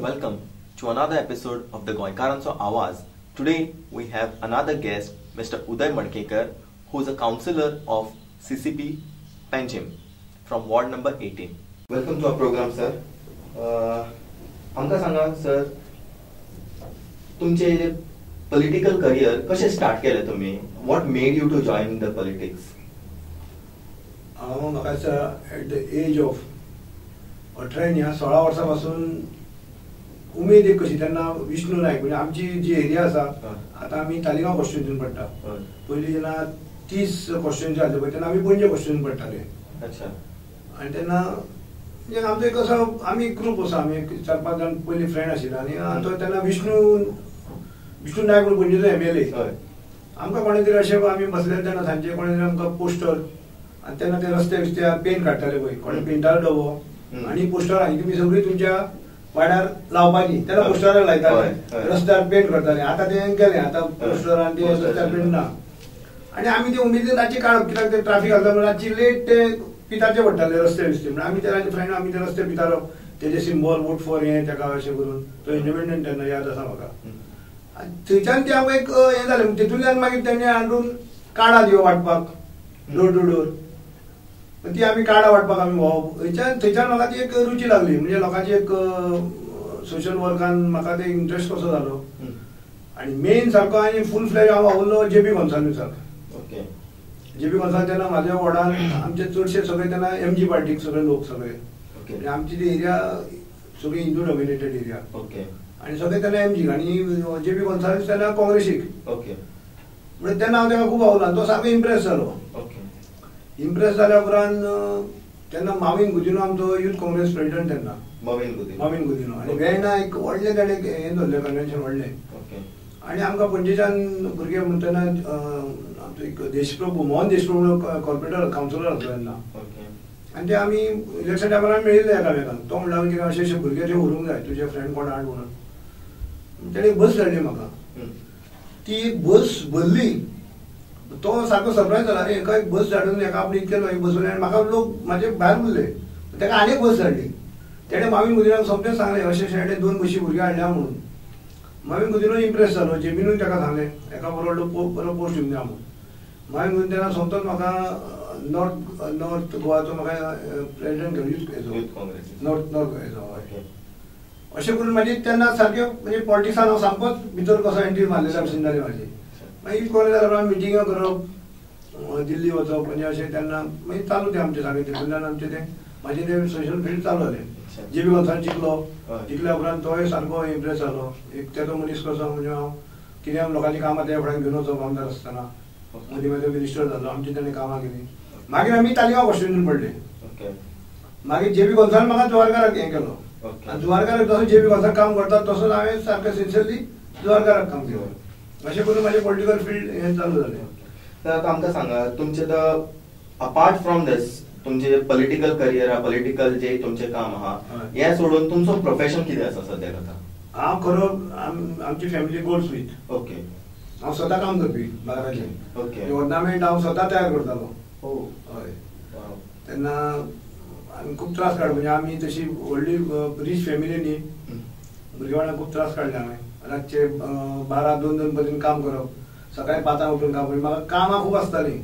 Welcome to another episode of the Goenkarancho Awaaz. Today we have another guest, Mr. Uday Madkekar, who is a councillor of CCP Panjim from ward number 18. Welcome to our program, sir. आमकां सांगा sir, तुमचे political career कशें start केलें तुमी? What made you to join the politics? हांव म्हाका दिसता eight the age of 18 ह्या 16 वर्सां पासून उमेद एक कशी. तेन्ना विष्णू नायक म्हणजे आमची जी एरिया आसा, आतां आमी तालिगांव कॉन्स्टिट्युएन्सीन पडटा. पयलीं जेन्ना 30 कॉन्स्टिट्युएन्सी आसल्यो पळय तेन्ना आमी पणजे कॉन्स्टिट्युएन्सीन पडटाले. अच्छा. आनी तेन्ना म्हणजे आमचो एक असो आमी ग्रूप असो आमी 4-5 जाण पयलीं फ्रेंड आशिल्ले. आनी तो तेन्ना विष्णू विष्णू नायक म्हणून पणजेचो एमएलए. आमकां कोणें तरी अशें आमी बसले तेन्ना सांजे कोणें तरी आमकां पोस्टर, आनी तेन्ना ते रस्ते बिस्त्यार पेंट काडटाले पळय, कोणें पेंटार डबो आनी पोस्टरां ही तुमी सगळीं तुमच्या वाड्यार लावपाची. तेन्ना पोस्टरां लायताले, रस्त्यार पेंट करताले. आतां तें गेलें, आतां पोस्टरां ते रस्त्यार पेंट ना. आनी आमी ते उमेदीन रातची काडप, कित्याक ते ट्राफीक आसता म्हणून रातची लेट ते पितारचे पडटाले रस्ते बिस्ते. म्हणून आमी ते फ्रेंड आमी ते रस्ते पितारप, तेजे सिंबॉल वोट फॉर हें तेका अशें करून. तो इंडिपेंडंट तेन्ना याद आसा म्हाका. थंयच्यान ते आमकां एक हें जालें. तितूंतल्यान मागीर तेणें हाडून कार्डां दिवप वांटपाक, डोर टू डोर. ती आमी कार्डां वांटपाक आमी भोंवप. थंयच्यान म्हाका ती एक रुची लागली. म्हणजे लोकांची एक सोशल वर्कान म्हाका ते इंट्रस्ट कसो जालो. आनी मेन सारको आनी फूल फ्लॅज हांव वावुरलो जेबी गोन्साल्वीसाक. ओके. जेबी गोन्साल्वीस तेन्ना म्हाज्या वॉर्डान आमचे चडशे सगळे तेन्ना एमजी पार्टीक सगळे लोक सगळे. आनी आमची ती एरिया सगळी हिंदू डॉमिनेटेड एरिया. ओके. आनी सगळे तेन्ना एमजीक आनी जेबी गोन्साल्वीस तेन्ना काँग्रेसीक. ओके. म्हणजे तेन्ना हांव तेका खूब वावुरलो, तो सामको इम्प्रेस जालो. ओके. इम्प्रेस जाल्या उपरांत तेन्ना माविन गुदिनो आमचो युथ काँग्रेस प्रेसिडेंट तेन्ना, माविन गुदिनो, माविन गुदिनो. आनी वेर्णा एक व्हडलें ताणें हें दवरलें कन्वेन्शन व्हडलें. ओके. आनी आमकां पणजेच्यान भुरगे म्हणटना आमचो एक देशप्रभू, मोहन देशप्रभू कॉर्पोरेटर कावन्सिलर आसलो तेन्ना. ओके. आनी ते आमी इलेक्शन टायमार आमी मेळिल्ले एकामेकांक. तो म्हणटा कितें अशें अशें भुरगे ते व्हरूंक जाय तुजे फ्रेंड कोण हाड म्हणून. तेणें एक बस धाडली म्हाका, ती एक बस भरली. तो सारको सरप्रायज जाला, अरे एका एक बस धाडून एका आपणे इतके लोक बसवले. आनी म्हाका लोक म्हाजे भायर उरले. तेका आनी एक बस धाडली. तेणें माविन गुदिनाक सोमतेंच सांगलें अशें अशें हाणें 2 बशी भुरगे हाडल्या म्हणून. माविन गुदिनो इम्प्रेस जालो. जेबीनूय तेका सांगलें एका बरो बरो पोस्ट दिवंक जाय म्हणून. माविन गुदिनो तेन्ना सोमतोच म्हाका नॉर्थ नॉर्थ गोवाचो म्हाका प्रेसिडेंट केलो, युथ हेजो नॉर्थ नॉर्थ गोवाचो. ओके. अशें करून म्हाजी तेन्ना सारकें म्हणजे पॉलिटिक्सान हांव सामकोच भितर कसो एंट्री मारलेल्या भशेन जाली म्हाजी. मागीर युथ काँग्रेस जाल्या उपरांत मिटिंग्यो करप, दिल्ली वचप, म्हणजे अशें तेन्ना मागीर चालू तें आमचें सारकें. तितूंतल्यान आमचें तें म्हाजें तें सोशल फिल्ड चालू जालें. जेबी गोन्साल्वीस जिखलो, जिखल्या उपरांत तोय सारको इम्प्रेस जालो. एक तेजो मनीस कसो म्हणजे हांव कितें लोकांची कामां त्या फुड्यान घेवन वचप आमदार आसतना. मदीं मदीं मिनिस्टर जालो, आमची तेणें कामां केली. मागीर आमी तालिगांव कॉन्स्टिट्युएन्सीन पडले. मागीर जेबी गोन्साल्वीस म्हाका जुवारकाराक हें केलो. आनी जुवारकाराक जसो जेबी गोन्साल्वीस काम करता तसोच हांवें सारकें सिन्सियरली जुवारकाराक काम केलें. अशें करून म्हाजें पॉलिटिकल फिल्ड हें चालू जालें. तर आतां आमकां सांगा तुमचें तर अपार्ट फ्रॉम दीस तुमचें पॉलिटिकल करियर आहा, पॉलिटिकल जे तुमचें काम आहा हें सोडून तुमचो प्रोफेशन कितें आसा सद्याक आतां? हांव खरो आमची फॅमिली गोल्ड स्मिथ. ओके. हांव स्वता काम करपी बाजाराचें. ओके. ऑर्नामेंट हांव स्वता तयार करतालो. हय. तेन्ना आमी खूब त्रास काडले. म्हणजे आमी तशी व्हडली रीच फॅमिली न्ही, भुरगेपणान खूब त्रास काडले हांवें. रातचे 12-2 पर्यंत काम करप, सकाळी 5 उठून काम करप. म्हाका कामां खूब आसतालीं.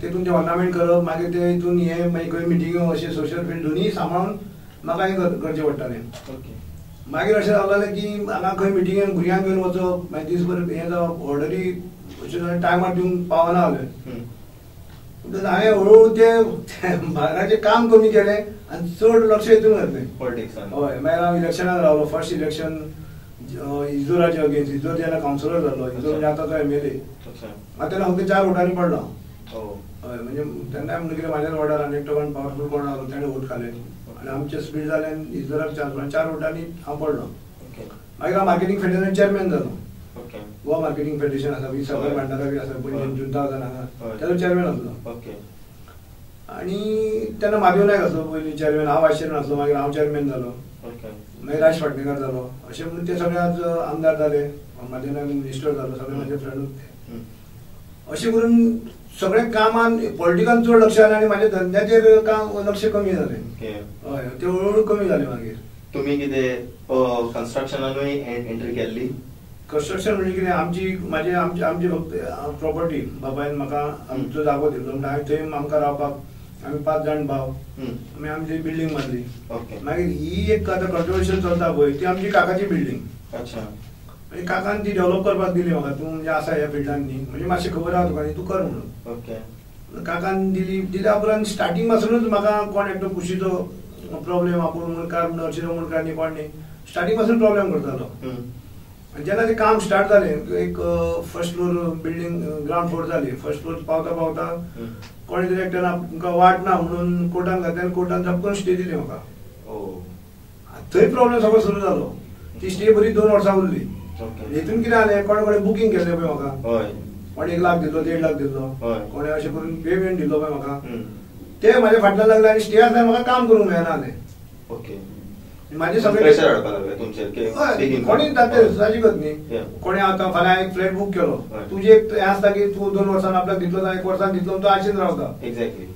तितून ते ऑर्नामेंट करप, मागीर ते हितून हें मागीर खंय मिटिंग्यो अशें सोशल फिल्ड दोनूय सांबाळून म्हाका हें करचें पडटालें. मागीर अशें जावं की हांगा खंय मिटिंगेन भुरग्यांक घेवन वचप, मागीर दीसभर हें जावप, ऑर्डरी अशें टायमार दिवंक पावना जालें. म्हणटकच हांवें हळूहळू ते भायराचें काम कमी केलें आनी चड लक्ष हितून घातलें पॉलिटिक्सान. हय. मागीर हांव इलेक्शनाक रावलो. फर्स्ट इलेक्शन इजोराचे अगेन्स्ट. इजोर जेन्ना कावन्सिलर जालो, इजोर म्हणजे आतां तो एमएलए. हांव तेन्ना फक्त 4 वोटांनी पडलो. हय. म्हणजे तेन्ना म्हणून कितें म्हाज्याच वॉर्डार आनी एकटो कोण पावरफूल कोण आसलो तेणें वोट घाले आनी आमचें स्पीड जालें आनी इजोराक चान्स, 4 वोटांनी हांव पडलो. मागीर हांव मार्केटींग फेडरेशन चेअरमॅन जालो. गोवा मार्केटींग फेडरेशन आसा, साखर भांडारा बी आसा, पणजे जुंता हांगा, तेजो चेअरमॅन आसलो. ओके. आनी तेन्ना माधव नायक आसलो पयलीं चेअरमॅन, हांव वायस चेअरमॅन आसलो, मागीर हांव चेअरमॅन जालो. मागीर राज फाटनेकर जालो. अशें म्हणून ते सगळे आज आमदार जाले, माधव नायक मिनिस्टर जालो, सगळे म्हाजे फ्रेंडूच ते. अशें करून सगळे कामान पॉलिटिकान चड लक्ष आलें आनी म्हाज्या धंद्याचेर काम लक्ष कमी जालें. हय, ते हळूहळू कमी जालें मागीर. तुमी कितें कन्स्ट्रक्शनानूय एंट्री केल्ली? कन्स्ट्रक्शन म्हणजे कितें, आमची माझी आमची आमची फक्त प्रॉपर्टी बाबायन म्हाका आमचो जागो दिल्लो म्हणटा हांवें थंय आमकां रावपाक आमी 5 जाण भाव आमी आमची बिल्डींग बांदली. मागीर ही एक आतां कंट्रोवर्शियल चलता पळय ती आमची काकाची बिल्डींग. अच्छा. म्हणजे काकान ती डेव्हलप करपाक दिली म्हाका, तूं म्हणजे आसा ह्या फिल्डान न्ही, म्हणजे मातशें खबर आहा तुका न्ही, तूं कर म्हणून. ओके. काकान दिली, दिल्या उपरांत स्टार्टींग पासूनच म्हाका कोण एकटो कुशीचो प्रॉब्लेम, आपूण मुणकार म्हणून अर्शिलो मुणकार न्ही कोण न्ही, स्टार्टींग पासून प्रॉब्लेम करतालो. आनी जेन्ना तें काम स्टार्ट जालें, एक first floor building ground floor जाली, फर्स्ट फ्लोर पावता पावता कोणे तरी एकट्यान तुमकां वाट ना म्हणून कोर्टान घातलें आनी कोर्टान चपकन स्टे दिली म्हाका. थंय प्रॉब्लेम सगळो सुरू जालो. ती स्टे बरी 2 वर्सां उरली. हेतून कितें जालें, कोणे कोणे बुकींग केल्लें पळय म्हाका, कोणे 1 लाख दिल्लो, 1.5 लाख दिल्लो, कोणे अशें करून पेमेंट दिल्लो पळय म्हाका, ते म्हाज्या फाटल्यान लागले आनी स्टे आसल्यार म्हाका काम करूंक मेळना जालें. ओके. म्हाजे सगळे कोणी जाते साहजिकच न्ही, कोणी आतां फाल्यां एक फ्लॅट बूक केलो, तुजें एक हें आसता की तूं 2 वर्सान आपल्याक दितलो, 1 वर्सान दितलो, तो आशेन रावता. एक्झॅक्टली.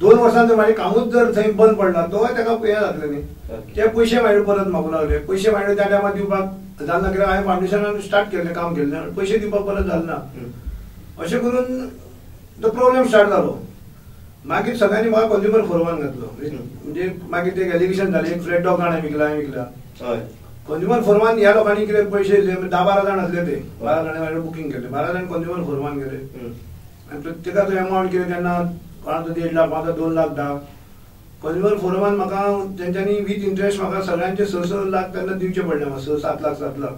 2 वर्सान जर म्हाजें कामूच जर थंय बंद पडला तो ताका हें जातलें न्ही, ते पयशे म्हाजे परत मागूंक लागले. पयशे म्हाजे त्या टायमार दिवपाक जालें ना, कित्याक हांवें फावंडेशनान स्टार्ट केल्लें, काम केल्लें, पयशे दिवपाक परत जालें ना. अशें करून तो प्रॉब्लेम स्टार्ट जालो. मागीर सगळ्यांनी म्हाका कंज्युमर फोरमान घातलो, म्हणजे मागीर ते एलिगेशन जालें, एक फ्लॅट डॉग हाणें विकला, हांवें विकला. कंज्युमर फोरमान ह्या लोकांनी कितें पयशे दिले, 10-12 जाण आसले ते, 12 जाणां हांवें बुकींग केलें, 12 जाण कंज्युमर फोरमान गेले आनी प्रत्येकाचो एमावंट कितें तेन्ना कोणाचो 1.5 लाख, कोणाचो 2 लाख 10. कंज्युमर फोरमान म्हाका तेंच्यांनी वीथ इंट्रस्ट म्हाका सगळ्यांचे 6-6 लाख तेन्ना दिवचे पडले म्हाका, 6-7 लाख, 7 लाख,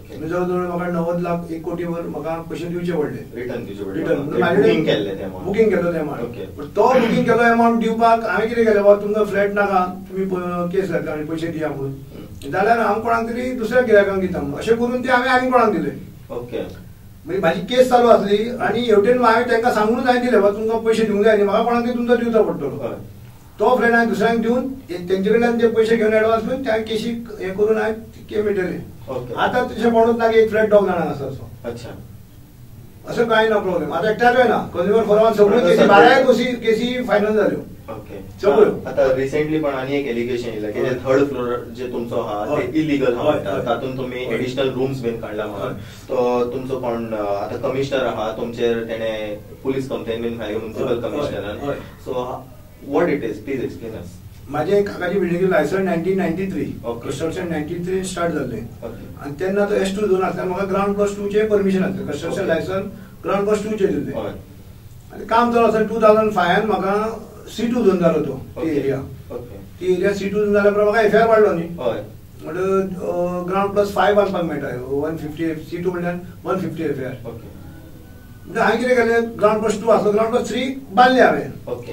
म्हणजे जवळ जवळ म्हाका 90 लाख, 1 कोटी वर म्हाका पयशे दिवचे पडले रिटर्न दिवचे पडले. रिटर्न बुकींग केल्लो ते अमावंट. पण तो बुकींग केल्लो अमावंट दिवपाक हांवें कितें केलें, बाबा तुमकां फ्लॅट नाका, तुमी केस घातला आनी पयशे दिया म्हणून, जाल्यार हांव कोणाक तरी दुसऱ्या गिरायकांक दिता म्हणून, अशें करून ते हांवें आनी कोणाक दिले. ओके. म्हणजे म्हाजी केस चालू आसली आनी हेवटेन हांवें तांकां सांगूनच हांवें दिलें, बाबा तुमकां पयशे दिवंक जाय न्ही, म्हाका कोणाक तरी तुमचो दिवचो पडटलो. तो फ्लॅट हांवें दुसऱ्यांक दिवन तेंचे कडल्यान ते पयशे घेवन एडवान्स घेवन त्या केशीक हें करून हांवें ते मेटयले. आतां तशें कोणूच ना की एक फ्लॅट 2 जाणांक आसा असो. अच्छा. असो कांय ना प्रॉब्लेम आतां एकट्याचोय ना. कंज्युमर फोरमान सगळ्यो केसी, 12 केसी फायनल जाल्यो सगळ्यो. आतां रिसेंटली पण आनी एक एलिगेशन येयला की जे थर्ड फ्लोर जे तुमचो आहा ते इलिगल आहा म्हणटा, तातूंत तुमी एडिशनल रुम्स बीन काडला म्हणून. तो तुमचो कोण आतां कमिशनर आहा तुमचेर तेणे पुलीस कंप्लेन बीन फायल म्युनिसिपल कमिशनरान. So what it is, please explain us. माझे काकाची बिल्डिंग लायसन 1993, कन्स्ट्रक्शन 93 स्टार्ट जाल्लें आनी तेन्ना तो S2 zone आसल्यान म्हाका ग्रावंड प्लस 2 परमिशन आसलें, कन्स्ट्रक्शन लायसन ग्रावंड प्लस 2 दिल्लें. आनी काम चालू आसतना 2005 म्हाका C2 zone जालो तो, ती एरिया, ती एरिया C2 zone जाल्या उपरांत म्हाका FIR वाडलो न्ही, म्हणटकच ग्रावंड प्लस 5 बांदपाक मेळटा, 150 C2 म्हणल्यार 150 FIR. म्हणजे हांवें कितें केलें, ग्रावंड प्लस 2 आसलो, ग्रावंड प्लस 3 बांदलें हांवें.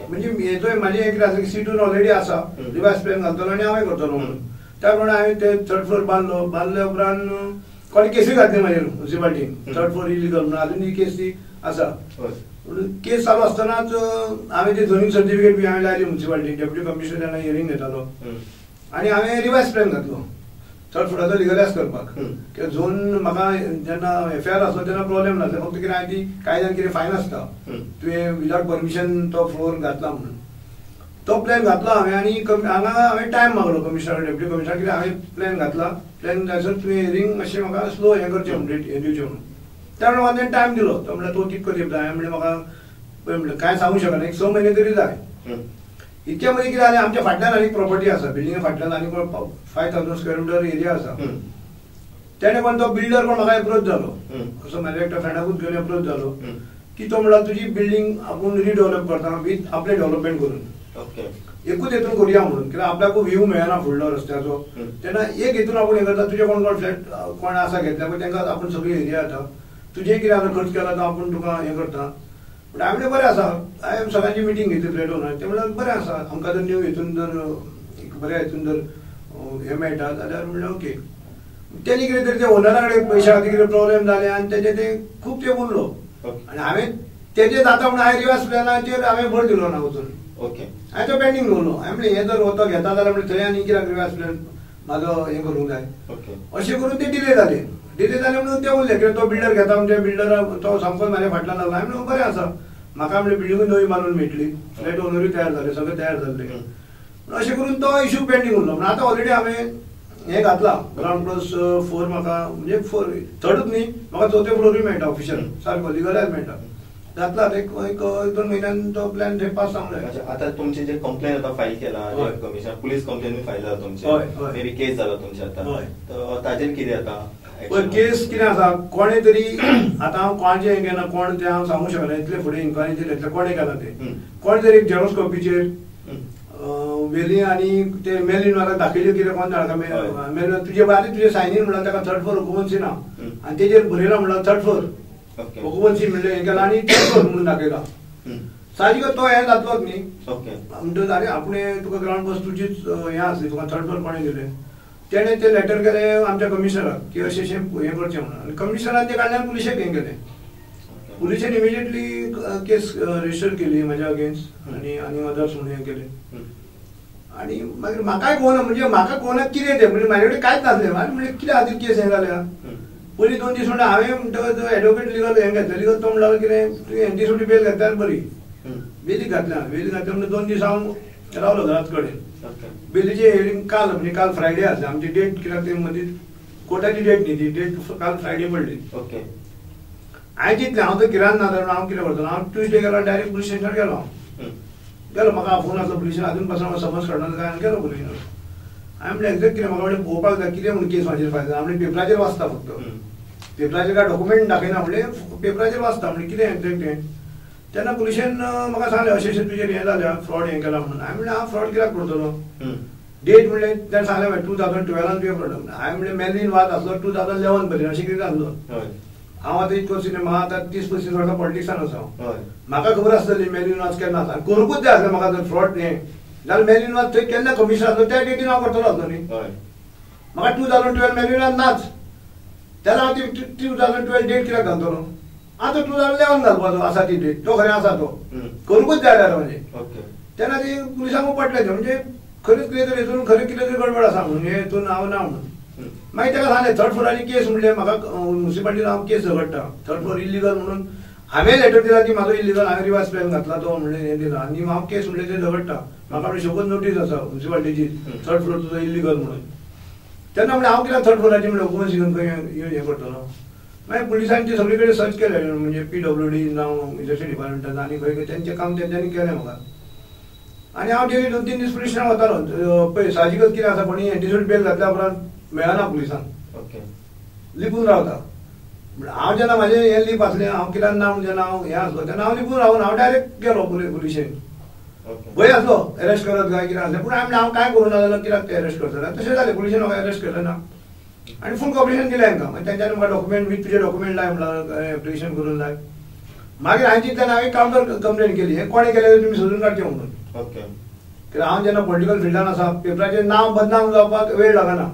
म्हणजे हेजो म्हाजें हें कितें आसलें की C2 already आसा, रिवायज प्लॅन घालतलो आनी हांवें करतलो म्हणून, त्या प्रमाणे हांवें ते थर्ड फ्लोर बांदलो. बांदल्या उपरांत कोणी केसूय घातली म्हाजेर म्युनिसिपालिटीन, थर्ड फ्लोर इलिगल म्हणून, आजून ही केस ती आसा. म्हणून केस चालू आसतनाच हांवें ते झोनींग सर्टिफिकेट बी हांवें लायली म्युनिसिपालिटीन, डेप्युटी कमिशनर तेन्ना हियरींग घेतालो आनी हांवें रिवायज प्लॅन घातलो थर्ड फ्लोराचो लिगलायज करपाक. कित्याक झोन म्हाका जेन्ना FIR आसलो तेन्ना प्रॉब्लेम नासलो, फक्त कितें हांवें ती कायद्यान कितें फायन आसता, तुवें विदावट परमिशन तो फ्लोर घातला म्हणून, तो प्लॅन घातलो हांवें. आनी हांगा हांवें टायम मागलो कमिशनर, डेप्युटी कमिशनर, कित्याक हांवें प्लॅन घातला, प्लॅन जायसर तुवें हियरींग मातशें म्हाका स्लो हें करचें म्हणून, हें दिवचें म्हणून. त्या प्रमाणे म्हाका तेणें टायम दिलो. तो म्हणल्यार तो कितको तेंप जाय, हांवें म्हणलें म्हाका म्हणलें कांय सांगूं शकना, एक 6 म्हयने तरी जाय. इतक्या मदीं कितें जालें, आमच्या फाटल्यान आनी प्रॉपर्टी आसा, बिल्डिंगे फाटल्यान आनी 5000 स्क्वेअर मिटर एरिया आसा. तेणें कोण तो बिल्डर कोण म्हाका एप्रोच जालो, असो म्हाज्या एकट्या फ्रेंडाकूच घेवन एप्रोच जालो की तो म्हणला तुजी बिल्डींग आपूण रिडेव्हलप करता वीथ आपलें डेव्हलपमेंट करून, एकूच हेतून करुया म्हणून, कित्याक आपल्याकूय व्यू मेळना फुडलो रस्त्याचो, तेन्ना एक हेतून आपूण हें करता, तुजे कोण कोण फ्लॅट कोण आसा घेतल्या पळय तांकां आपूण सगळी एरिया जाता, तुजें कितें आतां खर्च केला तो आपूण तुका हें करता. पूण हांवें म्हणलें बरें आसा, हांवें सगळ्यांची मिटींग घेतली फ्लॅट ओनर, ते म्हणल्यार बरें आसा, आमकां जर न्यू हेतून जर बऱ्या हेतून जर हें मेळटा जाल्यार म्हणलें ओके. तेणी कितें तरी ते ओनरा कडेन पयशा खातीर कितें प्रॉब्लेम जाले आनी तेजें तें खूब तेंप उरलो आनी हांवें तेजें जाता म्हणून हांवें रिवाज प्लॅनाचेर हांवें भर दिलो ना वचून. हांवें तो पेंडींग दवरलो. हांवें म्हणलें हें जर तो घेता जाल्यार म्हणलें थंय आनी कित्याक रिवाज प्लॅन म्हाजो हें करूंक जाय, अशें करून ते डिले जाले. डिले जाले म्हणून ते उरले कित्याक तो बिल्डर घेता म्हणजे बिल्डर तो सामकोच म्हाज्या फाटल्यान लागलो. हांवें म्हणलें बरें आसा, म्हाका म्हणलें बिल्डिंगूय नवी बांदून मेळटली, फ्लॅट ओनरूय तयार जाले, सगळें तयार जाल्लें, अशें करून तो इशू पेंडींग उरलो. पूण आतां ऑलरेडी हांवें हें घातलां ग्रावंड प्लस 4 म्हाका म्हणजे 4 थर्डूच न्ही म्हाका चवथे फ्लोरूय मेळटा ऑफिशियल सारको लिगलायज मेळटा घातला एक 2 म्हयन्यान तो प्लॅन थंय पास जावंक जाय. आतां तुमचे जे कंप्लेन आतां फायल केला कमिशन पुलीस कंप्लेन फायल जाला तुमचे मे बी केस जाला तुमचे आतां ताजेर कितें आतां? केस कितें आसा कोणे तरी आतां हांव कोणाचें हें केला कोण तें हांव सांगूंक शकना इतले फुडें इन्क्वायरीचेर येतलें कोणें केलां तें कोण तरी एक झेरोक्स कॉपीचेर वेली आनी ते मेलीन म्हाका दाखयल्यो कितें कोण जाणा मेलीन तुजे आनी तुजे सायनीन म्हणल्यार ताका थर्ड फ्लोर ऑक्युपन्सी ना आनी तेजेर बरयलां म्हणल्यार थर्ड फ्लोर ऑक्युपन्सी म्हणलें हें केलां आनी थर्ड फ्लोर म्हणून दाखयला साहजिकच तो हें जातलोच न्ही म्हणटकच आरे आपणें तुका ग्रावंड प्लस तुजीच हें आसली तुका थर्ड फ्लोर कोणें दिलें तेणें तें लेटर केलें आमच्या कमिशनराक की अशें अशें हें करचें म्हणून आनी कमिशनरान तें काडल्यान पुलिशेक हें केलें पुलिशेन इमिजिएटली केस रजिस्टर केली म्हाज्या अगेन्स्ट आनी आनी अदर्स म्हणून हें केलें आनी मागीर म्हाकाय कळना म्हणजे म्हाका कळना कितें तें म्हणजे म्हाजे कडेन कांयच नासलें आनी म्हणजे कितें खातीर केस हें जाल्या पयलीं 2 दीस म्हणल्यार हांवें म्हणटकच एडवोकेट लिगल हें घेतलें लिगल तो म्हणटालो कितें तुवें एनटीसोटी बेल घेतल्यार बरी बेलीक घातल्या बेलीक घातल्या म्हणटा 2 दीस हांव रावलो घराच कडेन बेलीचें हियरींग काल म्हणजे काल फ्रायडे आसलें आमची डेट कित्याक ती मदीं कोर्टाची डेट न्ही ती डेट काल फ्रायडे पडली. हांवें चिंतलें हांव तर किरान ना जाल्यार हांव कितें करतलो हांव ट्युजडे गेलो डायरेक्ट पुलीस स्टेशनार गेलो गेलो म्हाका फोन आसलो पुलिसान अजून पासून म्हाका समज काडना काय गेलो पुलिसार हांवें म्हणलें एक्झॅक्ट कितें म्हाका म्हणलें पळोवपाक जाय कितें म्हणून केस म्हाजेर फायल जाल्या म्हणलें पेपराचेर वाचता फक्त पेपराचेर काय डॉक्युमेंट दाखयना म्हणलें पेपराचेर वाचता म्हणलें कितें एक्झॅक्ट हें तेन्ना पुलिशेन म्हाका सांगलें अशें अशें तुजेर हें जालें फ्रॉड हें केलां म्हणून हांवें म्हणलें हांव फ्रॉड कित्याक करतलो डेट म्हणलें तेणें सांगलें 2012 तुवें फ्रॉड हांवें म्हणलें मेलवीन वाद आसलो 2011 पर्यंत अशें कितें आसलो हांव आतां इतको सिनेमा म्हाका आतां 30-35 वर्सां पॉलिटिक्सान आसा हांव म्हाका खबर आसतली मेलवीन वाज केन्ना आसा करूंकूच जाय आसलें म्हाका जर फ्रॉड हें जाल्यार मेलवीन वाज थंय केन्ना कमिशन आसलो त्या डेटीन हांव करतलो आसलो न्ही म्हाका 2012 मेलवीन वाज नाच तेन्ना हांव ती 2012 डेट कित्याक घालतलो आतां 2011 घालपाचो आसा ती डेट तो खरें आसा तो करूंकूच जाय जाल्यार म्हणजे तेन्ना ती पुलिसांक पडलें तें म्हणजे खरेंच कितें तरी हितून खरें कितें तरी गडबड आसा म्हणून हें हितून हांव ना म्हणून मागीर ताका सांगलें थर्ड फ्लोराची केस म्हणलें म्हाका मुन्सिपाल्टीन हांव केस झगडटा थर्ड फ्लोर इलिगल म्हणून हांवें लेटर दिला की म्हाजो इलिगल हांवें रिवाज प्लॅन घातला तो म्हणलें हें दिला आनी हांव केस म्हणलें तें झगडटा म्हाका म्हणलें शोकच नोटीस आसा मुन्सिपाल्टीची थर्ड फ्लोर तुजो इलिगल म्हणून तेन्ना म्हणलें हांव कित्याक थर्ड फ्लोराची म्हणलें ऑक्युपन्सी घेवन खंय हें करतलो मागीर पुलिसांनी सगळे कडेन सर्च केलें म्हणजे PWD जावं इलेक्शन डिपार्टमेंटान आनी खंय खंय तेंचें काम तेंच्यांनी केलें म्हाका आनी हांव डेली 2-3 दीस पुलीस स्टेशनार वतालो पळय साहजिकच कितें आसा कोणी एंटीसोड बेल घातल्या उपरांत मेळना पुलिसांक लिपून रावता हांव जेन्ना म्हाजें हें लीप आसलें हांव कित्याक ना म्हणून जेन्ना हांव हें आसलो तेन्ना हांव लिपून रावून हांव डायरेक्ट गेलो पुलिशेन भंय आसलो अरेस्ट करत काय कितें आसलें पूण हांवें हांव कांय करूं ना जाल्यार कित्याक ते अरेस्ट करतले तशें जालें पुलिशेन म्हाका अरेस्ट केलें ना आनी फूल कॉपरेशन दिलें हांकां मागीर तेंच्यांनी म्हाका डॉक्युमेंट वीथ तुजे डॉक्युमेंट लाय म्हणल्यार एप्लिकेशन करून लाय मागीर हांवें चिंतल्यान हांवें कावंटर कंप्लेन केली हें कोणें केलें तुमी सोदून काडचें म्हणून कित्याक हांव जेन्ना पॉलिटिकल फिल्डान आसा पेपराचेर नांव बदनाम जावपाक वेळ लागना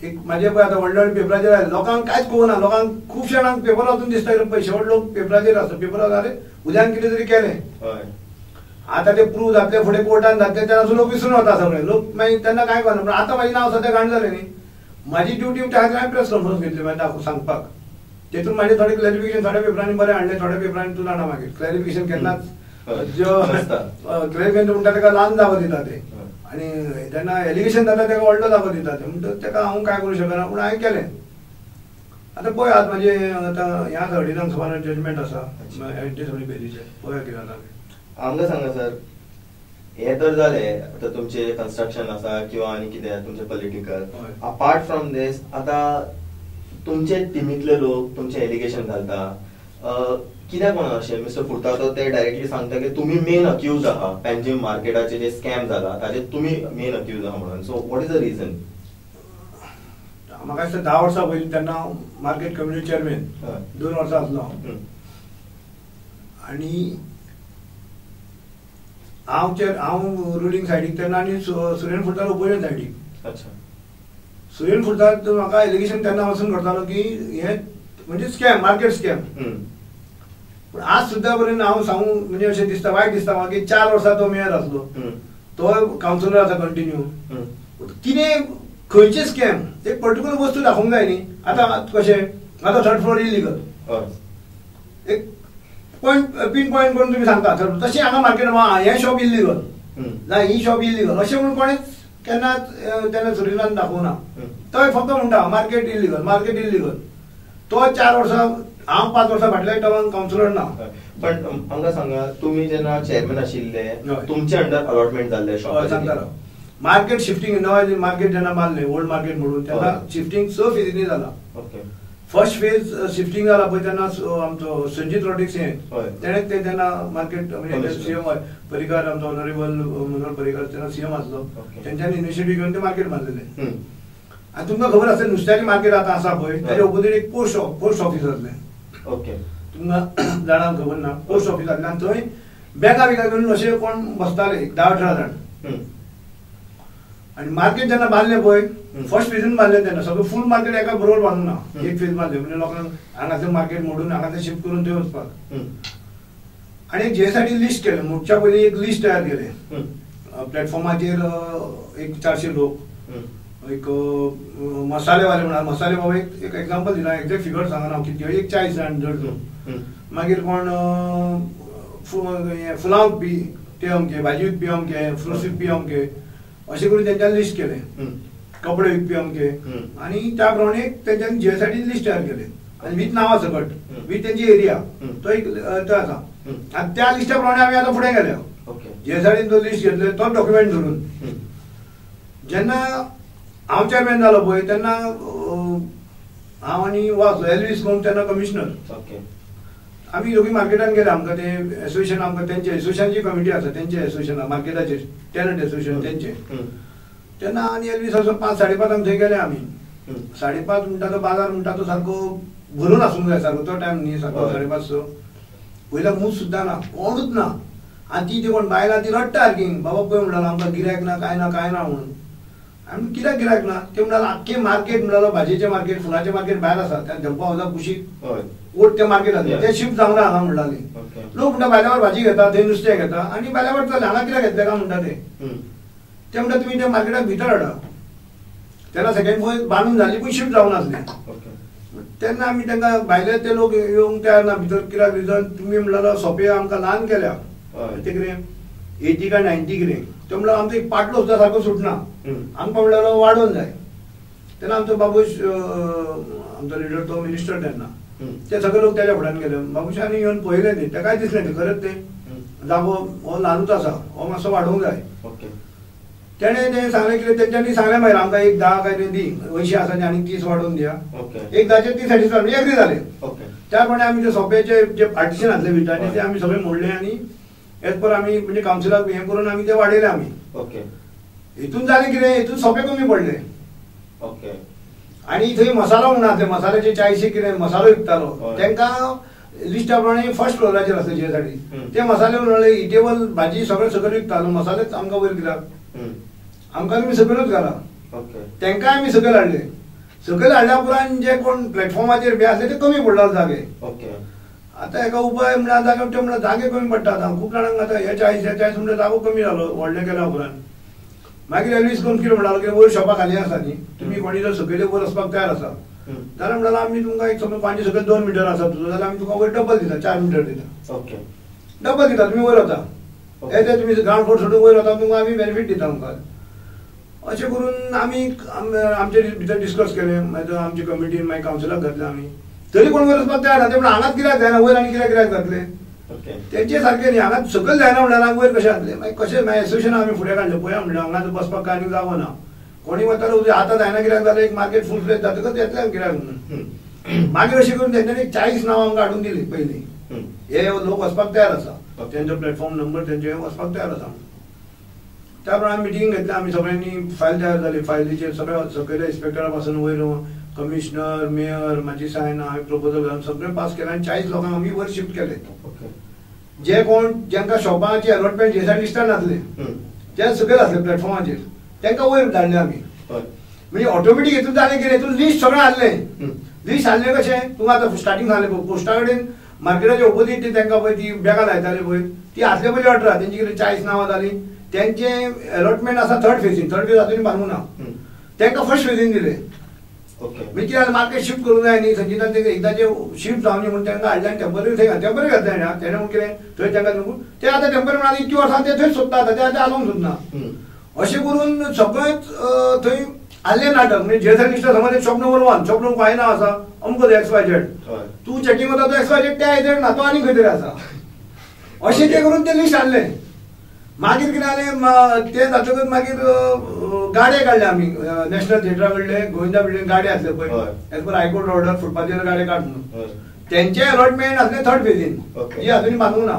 एक म्हाजे पळय आतां व्हडले व्हडले पेपराचेर आयले लोकांक कांयच कळना लोकांक खुबशे जाणांक पेपर वाचून दिसता पळय शेवट लोक पेपराचेर आसता पेपर आरे उद्यान कितें तरी केलें आतां ते प्रूव जातले फुडें कोर्टान जातले तेन्ना लोक विसरून वता सगळे लोक मागीर तेन्ना कांय कळना पूण आतां म्हाजें नांव सद्या घाण जालें न्ही म्हाजी ड्युटी त्या खातीर हांवें प्रेस कॉन्फरन्स घेतली मागीर दाखोव सांगपाक तेतून म्हाजें थोडें क्लॅरिफिकेशन थोड्या पेपरांनी बरें हाडलें थोड्या पेपरांनी तूं जाणा मागीर क्लॅरिफिकेशन केन्नाच क्लॅरिफिकेशन म्हणटा ताका ल्हान जागो दिता ते आनी जेन्ना एलिगेशन जाता ताका व्हडलो जागो दिता ते म्हणटकच ताका हांव कांय करूं शकना पूण हांवें केलें आतां पळय आज म्हाजें आतां ह्या अडिजांक सुमार जजमेंट आसा एंटीसोडी बेलीचें पळोवया कितें जाता. आमकां सांगा सर हे तर जालें आतां तुमचें कन्स्ट्रक्शन आसा किंवा आनी कितें तुमचें पॉलिटिकल अपार्ट फ्रॉम दीस आतां तुमचे टिमींतले लोक तुमचें एलिगेशन घालता कित्याक म्हणून अशें मिस्टर फुर्तादो ते डायरेक्टली सांगता की तुमी मेन अक्यूज आहा पेंजीम मार्केटाचे जे स्कॅम जाला ताजे तुमी मेन अक्यूज आहा म्हणून so what is the reason? म्हाका दिसता 10 वर्सां पयलीं तेन्ना हांव मार्केट कमिटी चेअरमॅन 2 वर्सां आसलो हांव आनी हांव रुलींग सायडीक तेन्ना आनी सुरेन फुर्ताद ओपोजिशन सायडीक. अच्छा सुरेन फुर्ताद म्हाका एलिगेशन तेन्ना वचून करतालो की हें म्हणजे स्कॅम मार्केट स्कॅम पूण आज सुद्दां पर्यंत हांव सांगू म्हणजे अशें दिसता वायट दिसता म्हाका की 4 वर्सां तो मेयर आसलो तो कावन्सिलर आसा कंटिन्यू कितें खंयचे स्कॅम एक पर्टिक्युलर वस्तू दाखोवंक जाय न्ही. आतां कशें आतां थर्ड फ्लोर इलिगल एक पॉयंट पीन पॉयंट करून तुमी सांगता थर्ड तशें हांगा मार्केट हें शॉप इलिगल ना ही शॉप इलिगल अशें म्हणून कोणेच केन्नाच तेन्ना सुरिनान दाखोवना. तो फक्त म्हणटा मार्केट इलिगल, मार्केट इलिगल. तो 4 वर्सां, हांव 5 वर्सां फाटल्या टर्मान कावन्सिलर ना. पण आमकां सांगा, तुमी जेन्ना चेअरमॅन आशिल्ले तुमचे अंडर अलॉटमेंट जाल्ले शॉप? सांगता, मार्केट शिफ्टिंग नवें मार्केट जेन्ना बांदलें ओल्ड मार्केट म्हणून तेन्ना शिफ्टिंग 6 फेजींनी जाला. फर्स्ट फेज शिफ्टिंग जाला पळय तेन्ना आमचो संजीत रॉड्रिग्स हे तेणें ते तेन्ना मार्केट म्हणजे सीएम पर्रीकार, आमचो ऑनरेबल मनोहर पर्रीकार तेन्ना सीएम आसलो, तेंच्यांनी इनिशिएटीव घेवन ते मार्केट बांदलेलें. आनी तुमकां खबर आसता नुस्त्याचें मार्केट आतां आसा पळय तेजे ओपोजीट एक पोस्ट ऑफीस आसलें. तुमकां जाणांक खबर ना, पोस्ट ऑफीस आसलें आनी थंय बॅगां बिगां घेवन अशे कोण बसताले 10-18 जाण. आनी मार्केट जेन्ना बांदलें पळय फर्स्ट फेजीन बांदलें तेन्ना सगळें फूल मार्केट एका बरोबर बांदूंक ना, एक फेज बांदलें म्हणजे लोकांक हांगासर मार्केट मोडून हांगासर शिफ्ट करून थंय वचपाक. आनी एक जीएसआयडी लिस्ट केलें, मोडच्या पयलीं एक लिस्ट तयार केलें. प्लॅटफॉर्माचेर एक 400 लोक, एक मसालेवाले म्हणा, मसाले बाबा एक एग्जाम्पल दिला, एक्झॅक्ट फिगर सांगना हांव कितके, एक 40 जाण जड लोक. मागीर कोण फुलां विकपी ते अमके, भाजी विकपी अमके, फ्रुट्स विकपी अमके, अशें करून तेंच्यांनी लिस्ट केलें. कपडे विकपी अमके, आनी त्या प्रमाणे तेंच्यांनी जीएसआयडी लिस्ट तयार केलें आनी वीथ नांवां सकट वीथ तेंची एरिया तो एक तो आसा. आनी त्या लिस्टा प्रमाणे आमी आतां फुडें गेले. जीएसआयडीन जो लिस्ट घेतले तो डॉक्युमेंट धरून जेन्ना हांव चेअरमॅन जालो पळय तेन्ना हांव आनी वास एल्वीस गोम्स तेन्ना कमिशनर, आमी दोगी मार्केटान गेले. आमकां ते एसोसिएशन, आमकां तेंचे एसोसिएशनची कमिटी आसा, तेंचे एसोसिएशन मार्केटाचेर टेनंट एसोसिएशन तेंचे. तेन्ना आनी एल्वीस असो 5 साडे 5 थंय गेले आमी. 5:30 म्हणटा तो बाजार म्हणटा तो सारको भरून आसूंक जाय, सारको तो टायम न्ही, सारको 5:30 स पयल्या मूस सुद्दां ना, कोणूच ना. आनी ती कोण बायलां ती रडटा सारकी, बाबा पळय म्हणटालो आमकां गिरायक ना, कांय ना कांय ना म्हणून. आमी कित्याक गिरायक ना ते म्हणटालो आख्खें मार्केट म्हणटालो भाजयेचें मार्केट, फुलांचें मार्केट भायर आसा, त्या धंपा हावसा कुशीक ओट तें मार्केट आसलें, तें शिफ्ट जावना हांगा म्हणटाली. लोक म्हणटा भायल्यावर भाजी घेता, थंय नुस्तें घेता आनी भायल्यावर चल्लें, हांगा कित्याक घेतलें काय म्हणटा ते. ते म्हणटा तुमी त्या मार्केटाक भितर हाडा. तेन्ना सेकंड फ्लोर बांदून जाली पूण शिफ्ट जावना आसलें. तेन्ना आमी तांकां भायले ते लोक येवंक तयार ना भितर, कित्याक रिजन तुमी म्हणटालो सोंपे आमकां ल्हान केल्या ते कितें 80 काय 90 कितें, ते म्हणल्यार आमचो एक पाटलो सुद्दां सारको सुटना, आमकां म्हणल्यार वाडोवन जाय. तेन्ना आमचो बाबूश आमचो लिडर तो मिनिस्टर तेन्ना, ते सगळे लोक तेज्या फुड्यान गेले. बाबूशांनी येवन पळयलें न्ही, तेकाय दिसलें न्ही खरेंच तें जागो हो ल्हानूच आसा, हो मातसो वाडोवंक जाय. तेणें तें सांगलें कितें तेंच्यांनी सांगलें मागीर आमकां एक 10 काय तें दी, 80 आसा आनी 30 वाडोवन दिया, एक 10चेर 30 सॅटिस्फाय म्हणजे एग्री जाले. त्या प्रमाणे आमी ते सोंपेचे जे पार्टिशन आसले विटांचे ते आमी सगळे मोडले आनी एज पर आमी म्हणजे कावन्सिलाक हें करून आमी ते वाडयले आमी. हितून जालें कितें, हितून सोंपे कमी पडले. आनी थंय मसालो म्हणून आसले, मसाल्याचे 40 कितें मसालो विकतालो, तांकां लिस्टा प्रमाणे फर्स्ट फ्लोराचेर आसले जीएसआयडी, ते मसाले म्हणले इटेबल भाजी सगळें सकयल विकतालो, मसालेच आमकां वयर कित्याक, आमकां तुमी सकयलूच घाला. तांकांय आमी सकयल हाडले. सकयल हाडल्या उपरांत जे कोण प्लॅटफॉर्माचेर बी आसले ते कमी पडला जागे. आतां हेका उपाय म्हणल्यार जागे ते म्हणल्यार जागे कमी पडटा आतां खूब जाणांक, आतां हे 40 हे 40 म्हणल्यार जागो कमी जालो व्हडलें केल्या उपरांत. मागीर एल्वीस गोम्स कितें म्हणटालो की वयर शॉपां खाली आसा न्ही, तुमी कोणी जर सकयले वयर वचपाक तयार आसा जाल्यार म्हणटालो आमी तुमकां एक समज 5 सकयल 2 मिटर आसा तुजो जाल्यार आमी तुका वयर डबल दिता, 4 मिटर दिता, डबल दिता, तुमी वयर वता, हे ते तुमी ग्रावंड फ्लोर सोडून वयर वता, तुमकां आमी बेनिफीट दिता तुमकां. अशें करून आमी आमचे भितर डिस्कस केलें, मागीर आमची कमिटीन मागीर कावन्सिलाक घातलें आमी, तरी कोण वयर वचपाक तयार ना. ते म्हणटा हांगाच कित्याक जायना, वयर आनी कित्याक कित्याक जातलें, तेंचे सारकें न्ही, हांगा सकयल जायना म्हणल्यार वयर कशें जातलें. मागीर कशें मागीर एसोसिएशन आमी फुडें काडलें, पळया म्हणलें हांगा बसपाक कांय आनी जागो ना, कोणी वतालो आतां जायना कित्याक जालें, एक मार्केट फूल फ्लेज जातकच येतलें कित्याक म्हणून. मागीर अशें करून तेंच्यांनी 40 नांवां आमकां हाडून दिलीं पयलीं, हे लोक वचपाक तयार आसा, तेंचो प्लॅटफॉर्म नंबर तेंचे वचपाक तयार आसा. त्या प्रमाणे मिटींग घेतली आमी सगळ्यांनी, फायल तयार जाली, फायलीचेर सगळ्या सकयल्या इन्स्पेक्टरा पासून वयर कमिशनर, मेयर, म्हाजी सायन, हांवें प्रपोजल घालून सगळें पास केलें आनी 40 लोकांक आमी वयर शिफ्ट केले. जे कोण जांकां शॉपांची अलॉटमेंट जीएसआयडी लिस्टार नासले ते सकयल आसले प्लॅटफॉर्माचेर, तांकां वयर धाडले आमी. म्हणजे ऑटोमॅटीक हितून जालें कितें, हितून लिस्ट सगळें हाडलें. लिस्ट हाडलें कशें, तुमकां आतां स्टार्टींग सांगलें पळय, पोस्टा कडेन मार्केटाच्या ओपोजीट ती तांकां पळय ती बॅगां लायताले पळय, ती आसले पयलीं 18, तेंची कितें 40 नांवां जालीं, तेंचें अलॉटमेंट आसा थर्ड फेजीन, थर्ड फेज आजून बांदूंक ना, तांकां फर्स्ट फेजीन दिलें. म्हणजे कितें मार्केट शिफ्ट करूंक जाय न्ही, संजितान तें एकदांचें शिफ्ट जावं म्हणून तांकां हाडलें आनी टेंपररी थंय टेंपररी घातलें ना, तेणें म्हणून कितें थंय तांकां ते आतां टेंपररी म्हणून इतकी वर्सां ते थंयच सोदता, आतां ते आतां आलोवंक सोदना. अशें करून सगळेंच थंय आसलें नाटक. म्हणजे जीएसआर लिस्टार समज शॉप नंबर 1 शॉप नंबर कांय नांव आसा अमको एक्स वाय झेड, तूं चॅकिंग वता तो एक्स वाय झेड त्या हेजेर ना, तो आनी खंय तरी आसा. अशें तें करून तें लिस्ट हाडलें. मागीर कितें जालें तें जातकच मागीर गाडे काडले आमी नॅशनल थिएटरा कडले गोविंदा बिल्डींग गाडे आसले पळय एज पर हायकोर्ट ऑर्डर फुटपाथीर गाडे काड म्हणून. तेंचे अलॉटमेंट आसले थर्ड फेजीन, जी अजून बांदूंक ना.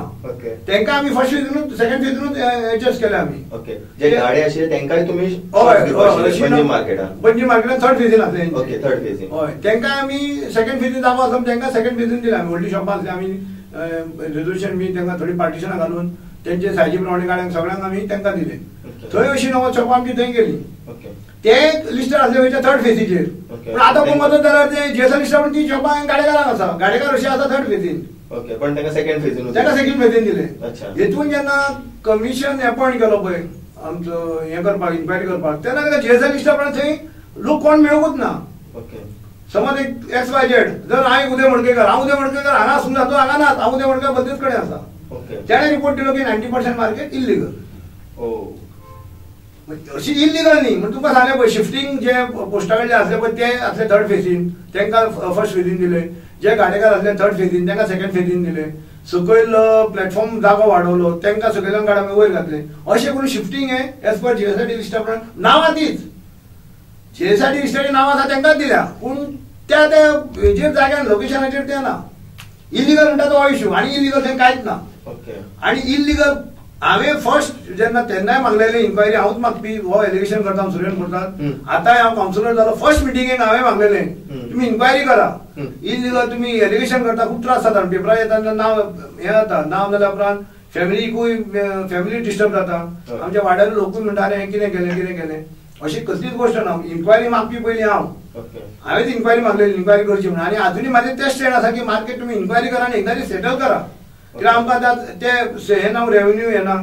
तेंकां आमी फर्स्ट फेजीनूच सेकंड फेजीनूच एडजस्ट केले आमी. जे गाडे आशिल्ले तेंकांय तुमी पणजी मार्केटान, पणजी मार्केटान थर्ड फेजीन आसले. थर्ड फेजीन हय, तेंकां आमी सेकंड फेजीन जागो आसा तेंकां सेकंड फेजीन दिले आमी. व्हडली शॉपां आसली आमी रेजोल्युशन बी तेंकां थोडी पार्टिशनां घालून तेंचे सायजी प्रमाणे गाड्यांक सगळ्यांक आमी तेंकां दिले. थंय अशी 9 शॉपां आमची थंय गेली. ते लिस्टार आसले म्हणजे थर्ड फेजीचेर. पूण आतां पळोवंक वचत जाल्यार ते जीएसआर लिस्टार पण ती शॉपां गाडेकारांक आसा, गाडेकार अशी आसा थर्ड फेजीन. पण ताका सेकंड फेजीन, ताका सेकंड फेजीन दिले. हेतून जेन्ना कमिशन अपॉयंट केलो पळय आमचो हें करपाक इन्क्वायरी करपाक, तेन्ना ताका जीएसआर लिस्टार पण थंय लोक कोण मेळूंकच ना. समज एक एक्स वाय झेड जर हांव उदय मडकयकर, हांव उदय मडकयकर हांगा आसूंक जाय, तो हांगा ना, हांव उदय मडकयकर बद्दीच कडेन आसा. त्याने रिपोर्ट दिलो की 90% मार्केट इलिगल. अशी इलिगल न्ही म्हण तुमकां सांगलें पळय शिफ्टींग जे पोस्टा कडले आसले पळय ते आसले थर्ड फेजीन, तांकां फर्स्ट फेजीन दिले. जे गाडेकार आसले थर्ड फेजीन तांकां सेकंड फेजीन दिले. सकयल प्लॅटफॉर्म जागो वाडवलो तांकां सकयल्यान गाड्यां वयर घातले. अशें करून शिफ्टींग हें एज पर जीएसआरटी लिस्टा प्रमाण नांवां तीच, जीएसआरटी लिस्टाची नांवां आसा तांकांच दिल्या, पूण त्या त्या हेजेर जाग्यार लोकेशनाचेर तें ना. इलिगल म्हणटा तो इशू, आनी इलिगल थंय कांयच ना. आनी इलिगल हांवें फर्स्ट जेन्ना तेन्नाय मागलेले इन्क्वायरी हांवूच मागपी, हो एलिगेशन करता सुरेन करतात. आतांय हांव कावन्सिलर जालो फर्स्ट मिटिंगेक हांवें मागलेलें तुमी इन्क्वायरी करा, इलिगल तुमी एलिगेशन करता खूब त्रास जाता, पेपरार येता नांव हें जाता, नांव जाल्या उपरांत फॅमिलीकूय फॅमिली डिस्टर्ब जाता. आमच्या वाड्यार लोकूय म्हणटा अरे हें कितें केलें कितें केलें. अशी कसलीच गोश्ट ना. इन्क्वायरी मागपी पयलीं हांव, हांवेंच इन्क्वायरी मागलेली इन्क्वायरी करची म्हणून. आनी आजुनूय म्हाजें तें स्टँड आसा की मार्केट तुमी इन्क्वायरी करा आनी एकदां सेटल करा. कित्याक आमकां आतां ते हें ना रेवेन्यू येना,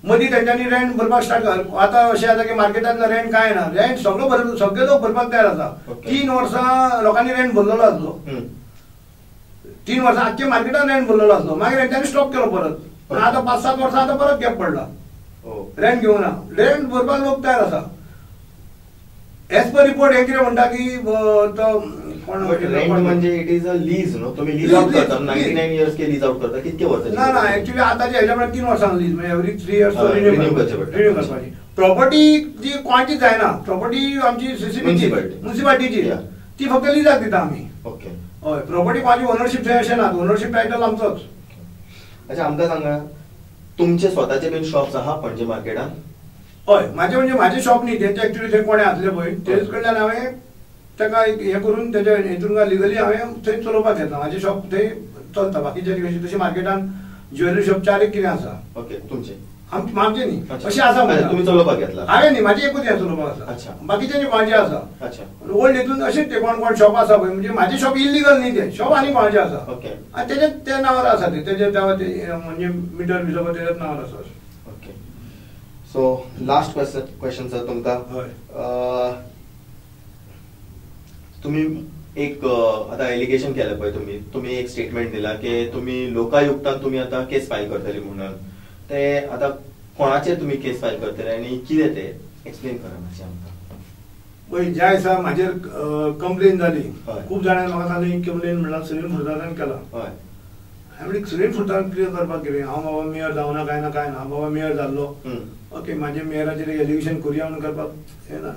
मदीं तेंच्यांनी रेंट भरपाक स्टार्ट कर. आतां अशें जाता की मार्केटांतलो रेंट कांय ना, रेंट सगळो भर सगळे लोक भरपाक तयार आसा. 3 वर्सां लोकांनी रेंट भरलेलो आसलो, 3 वर्सां आख्खे मार्केटान रेंट भरलेलो आसलो, मागीर तेंच्यांनी स्टॉप केलो परत. पूण आतां 5-7 वर्सां आतां परत गॅप पडला, रेंट घेवना, रेंट भरपाक लोक तयार आसा. एज पर रिपोर्ट हें कितें म्हणटा की तो म्हणजे it is a lease न्हू, तुम्ही लीज आउट करता 99 इयर्स के लीज आउट करता कितके वर्सां? ना ना एक्चुअली आतांच्या हेच्या प्रमाणे 3 वर्सां लीज, म्हणजे एवरी 3 इयर्स रिन्यू करचें पडटा, रिन्यू करपाची. प्रॉपर्टी जी कोणाची जायना, प्रॉपर्टी आमची सीसीबीची म्युनिसिपालिटीची, ती फक्त लिजाक दिता आमी. हय, प्रॉपर्टी कोणाची ओनरशीप थंय अशें ना, ओनरशीप टायटल आमचोच. अच्छा, आमकां सांगा तुमचे स्वताचे बीन शॉप्स आहा पणजे मार्केटान? हय, म्हाजे म्हणजे म्हाजे शॉप न्ही, तेंचे एक्चुअली थंय कोणें आसले पळय तेच कडल्यान हांवें ताका हें करून तेजे हेतून लिगली हांवें थंय चलोवपाक घेतला. म्हाजें शॉप थंय चलता, बाकीचे कशी तशी मार्केटान ज्वेलरी शॉप 4 एक कितें आसा. तुमचे? आमचें न्ही, अशें आसा तुमी चलोवपाक घेतला? हांवें न्ही, म्हाजें एकूच हें चलोवपाक आसा, बाकीचे कोणाचें आसा. ओल्ड हेतून अशेंच ते कोण कोण शॉप आसा पळय, म्हणजे म्हाजें शॉप इलिगल न्ही, तें शॉप आनी कोणाचें आसा आनी तेजे त्या नांवार आसा, ते तेजे म्हणजे मिटर बिटर तेज्याच नांवार आसा. सो लास्ट क्वेश्चन सर तुमकां, तुम्ही एक आता एलिगेशन केलं पळय, तुम्ही तुम्ही एक स्टेटमेंट दिला की तुम्ही लोकायुक्तान तुम्ही आता केस फायल करतले म्हणून, ते आता कोणाचेर तुम्ही केस फायल करतले आनी कितें ते एक्सप्लेन करा मातशें आमकां. पळय, ज्या दिसा म्हाजेर कंप्लेन जाली, खूब जाणांनी म्हाका सांगलें कंप्लेन म्हणल्यार सुनील फुर्तादान केला. हय, हांवें सुनील फुर्तादान क्लियर करपाक कितें, हांव बाबा मेयर जावना काय ना काय ना, हांव बाबा मेयर जाल्लो, ओके म्हाजे मेयराचेर एलिगेशन करुया म्हणून करपाक हें ना.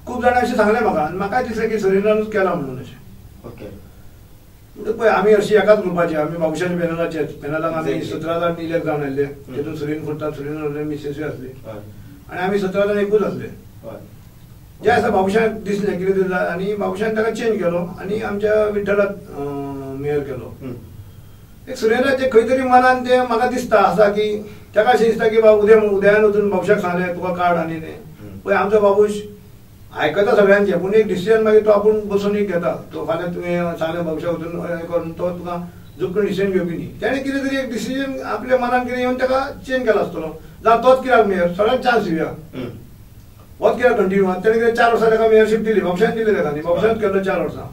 खूब जाणां अशें सांगलें म्हाका आनी म्हाकाय दिसलें की सुनीलानूच केलां म्हणून अशें. म्हणटकच पळय आमी अशी एकाच ग्रुपाचे, आमी बाबुशाच्या पॅनलाचेच, पॅनलाक आमी 17 जाण इलेक्ट जावन आयिल्ले, तितून सुनील फुर्ताद, सुनील मिसेसूय आसली आनी आमी 17 जाण एकूच आसले. जे आसा बाबुशाक दिसलें कितें तरी आनी बाबुशान ताका चेंज केलो आनी आमच्या विठ्ठलाक मेयर केलो. एक सुरेंद्राचें खंय तरी मनान तें म्हाका दिसता आसा की ताका अशें दिसता की बाबा उदय उदयान वचून बाबुशाक सांगलें तुका काड आनी तें. पळय आमचो बाबूश आयकता सगळ्यांचें, पूण एक डिसिजन मागीर तो आपूण बसून एक घेता, तो फाल्यां तुवें सांगलें बाबुशाक वचून हें करून तो तुका जुकून डिसिजन घेवपी न्ही. तेणें कितें तरी एक डिसिजन आपल्या मनान कितें येवन ताका चेंज केला आसतलो, जावं तोच कित्याक मेयर सगळ्यांक चान्स दिवया, होच कित्याक कंटिन्यू. तेणें कितें 4 वर्सां ताका मेयरशीप दिली, बाबुशान दिली ताका न्ही, बाबुशान केल्लो 4 वर्सां,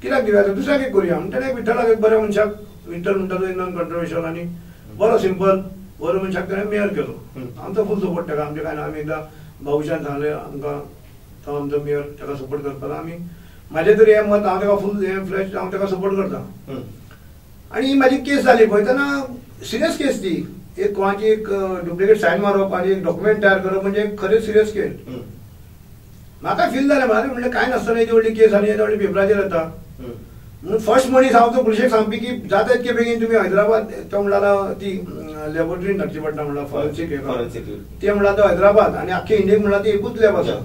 कित्याक दिवया दुसऱ्याक एक करुया म्हण तेणें विठ्ठलाक एक बऱ्या मनशाक, विठ्ठल म्हणटा तो नॉन कंट्रोवर्शियल आनी बरो सिंपल बरो मनशाक ताणें मेयर केलो. आमचो फूल सपोर्ट ताका, आमचें कांय ना. आमी एकदां बाबूशान सांगलें आमकां, तो आमचो मेयर, ताका सपोर्ट करपाक आमी, म्हाजें तरी हें मत, हांव ताका फूल हें फ्लॅश हांव ताका सपोर्ट करता. आनी ही म्हाजी केस जाली पळय तेन्ना सिरियस केस ती, एक कोणाची एक डुप्लिकेट सायन मारप आनी एक डॉक्युमेंट तयार करप म्हणजे खरें सिरियस केस. म्हाका फील जालें, म्हाका म्हणलें कांय नासतना येदी व्हडली केस आनी येदी व्हडली पेपराचेर येता. म्हणून फर्स्ट मनीस हांव तो पुलिशेक सांगपी की जाता इतके बेगीन तुमी हैदराबाद, तो म्हणला ती लॅबोरेटरीन धाडची पडटा म्हणला फॉरेन्सीक, ते म्हणला तो हैदराबाद आनी आख्खे इंडियेक म्हणला ती एकूच लॅब आसा.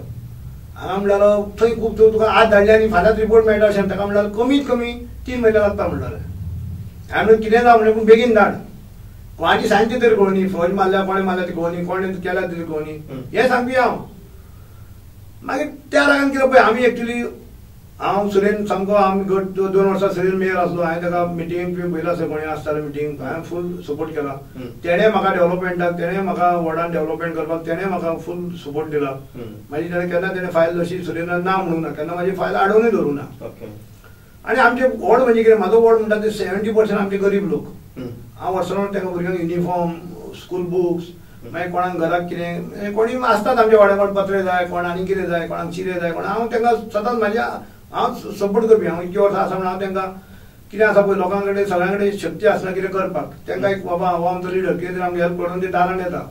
हांगा म्हणल्यार थंय खूब तुका आज धाडले आनी फाल्यांच रिपोर्ट मेळटा अशें, ताका म्हणल्यार कमीत कमी 3 म्हयने लागता म्हणटाले. हांवें म्हणलें कितें जावं म्हणलें पूण बेगीन धाड, कोणाची सायन ती तरी कळनी, फौज मारल्या कोणें मारल्या ती कळनी, कोणें केल्या ती कळनी, हें सांगपी हांव. मागीर त्या रागान कितें पळय आमी एक्चुली हांव सुरेन सामको, आमी घट 2 वर्सां सुरेन मेयर आसलो, हांवें ताका मिटींग बी पयला आसा कोणी आसताले मिटींग, हांवें फूल सपोर्ट केला. तेणें म्हाका डेव्हलपमेंटाक, तेणें म्हाका वॉर्डान डेव्हलपमेंट करपाक तेणें म्हाका फूल सपोर्ट दिला. मागीर तेणें केन्ना तेणें फायल अशी सुरेनान ना म्हणूंक ना, केन्ना म्हाजी फायल आडोवनूय धरूंक ना. आनी आमचे वॉर्ड म्हणजे कितें, म्हाजो वॉर्ड म्हणटा ते 70% आमचे गरीब लोक. हांव वर्सां तांकां भुरग्यांक युनिफॉर्म, स्कूल बुक्स, मागीर कोणाक घराक कितें, कोणी आसतात आमच्या वाड्यार, कोण पत्रे जाय, कोण आनी कितें जाय, कोणाक चिरे जाय, कोण, हांव तांकां सदांच म्हाज्या हांव सपोर्ट करपी. हांव इतकी वर्सां आसा म्हणून हांव तांकां कितें आसा पळय लोकां कडेन सगळ्यां कडेन शक्ती आसना कितें करपाक, तांकां एक बाबा हो आमचो लिडर कितें तरी आमकां हेल्प करून ते दारान येता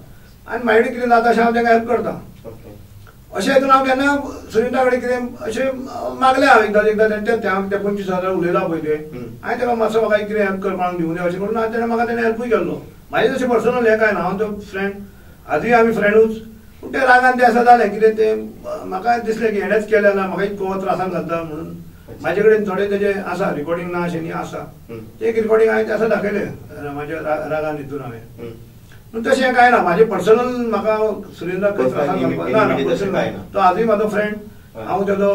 आनी म्हाजे कडेन कितें जाता अशें हांव तांकां हेल्प करता. अशें हितून हांव केन्ना सुरेंद्रा कडेन कितें अशें मागलें हांव एकदां एकदां तें हांव ते 25,000 उलयलां पळय तें, हांवें ताका मातसो म्हाका कितें हेल्प करपाक दिवं दी अशें करून हांवें तेणें म्हाका तेणें हेल्पूय केल्लो. म्हाजें तशें पर्सनल हें कांय ना, हांव तो फ्रेंड, आजूय आमी फ्रेंडूच. पूण तें रागान तें आसा जालें कितें तें म्हाका दिसलें की हेणेंच केलें ना, म्हाका इतको त्रासान घालता म्हणून. म्हाजे कडेन थोडे तेजे आसा रिकॉर्डिंग ना अशें न्ही आसा, ते एक रिकॉर्डिंग हांवें तें आसा दाखयलें म्हाज्या रागान हितून हांवें. पूण तशें कांय ना, म्हाजें पर्सनल म्हाका सुरेंद्र त्रासान घालपाक ना, तो आजूय म्हाजो फ्रेंड, हांव तेजो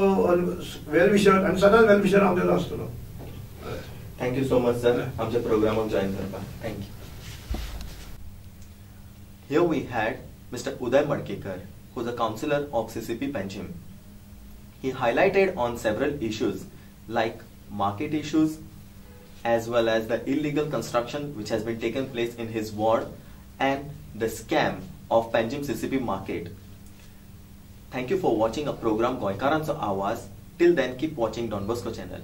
वेल विशर आनी सदांच वेल विशर हांव तेजो आसतलो. Thank you so much sir आमच्या प्रोग्रामाक जॉयन करपाक. Thank you. Here we had Mr. Uday Madkekar, who is a councillor of CCP Panjim. He highlighted on several issues like market issues as well as the illegal construction which has been taken place in his ward and the scam of Panjim CCP market. Thank you for watching a program Goykarancho Awaaz. Till then, keep watching Don Bosco channel.